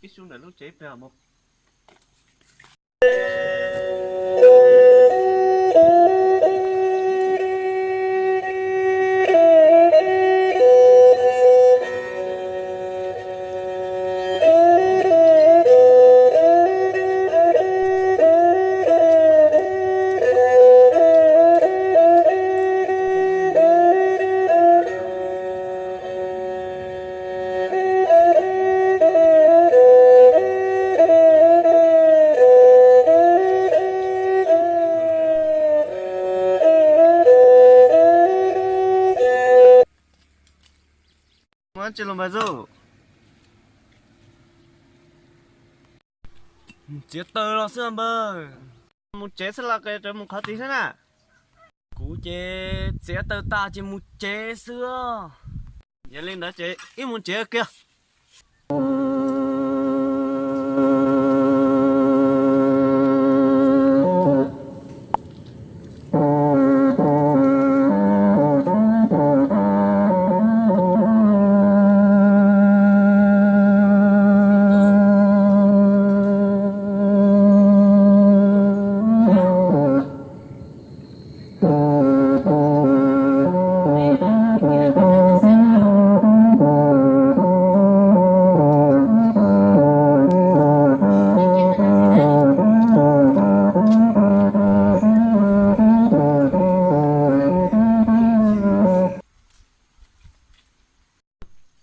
Ib xub ntawm lub tsev pem mus. Mus tsev los npawg Zuj. Txiav taws los xwb npawg. Mus tsev xwb los qes rau mus qhov twg xwb na? Kuv ces txiav taws tas ces mus tsev xwb. Yog li ntawd ces ib mus tsev kiag.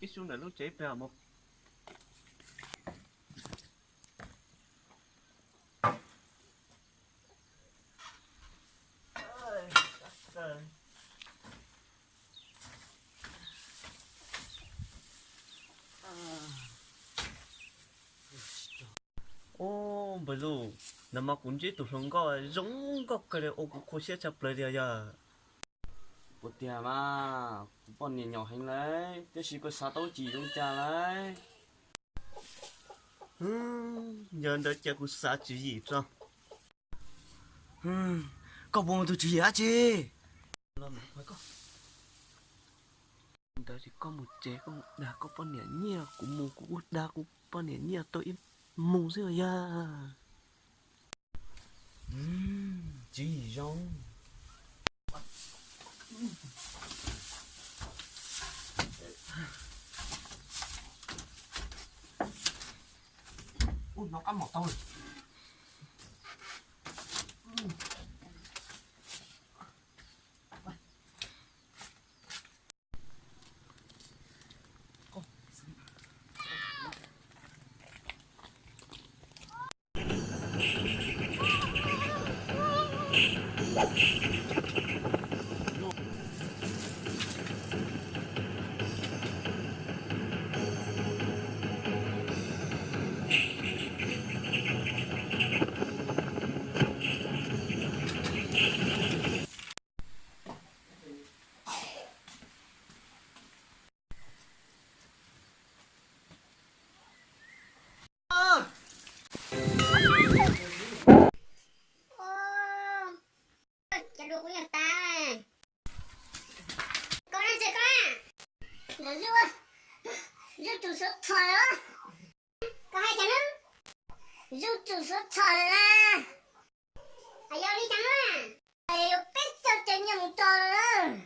Ib xub ntawm lub tsev pem mus. Ub, npawg Zuj, ntawm mas kuv ntsib tus hluas nkauj zoo nkauj kawg li ua kuv khuv xim tshaj plaws li yog. Puas tiag mas, kuv poj niam nyaum heev lawm, tiam sis kuv xav tau tsis zoo cas lawm. Yog ntawd ces kuv xav tswv yim tso. Koj puas muaj tus tswv yim dab tsi? Ntawd ces koj mus tsev koj mus dag koj poj niam nyiaj, kuv mus kuv kuj dag kuv poj niam nyiaj tau ib mus xwb yog. Tswv yim zoo. Ub, hnov qab mom tau lawm. Cov dua kuv yog tas. Koj na, tsis koj na. Ntawm Zuj, Zuj tsum suav txhom lawm. Koj hais cas na? Zuj tsum suav txhom lawm na. Hais yog li cas na? Yuav peb caug tsev nyiaj mus tso lawm na.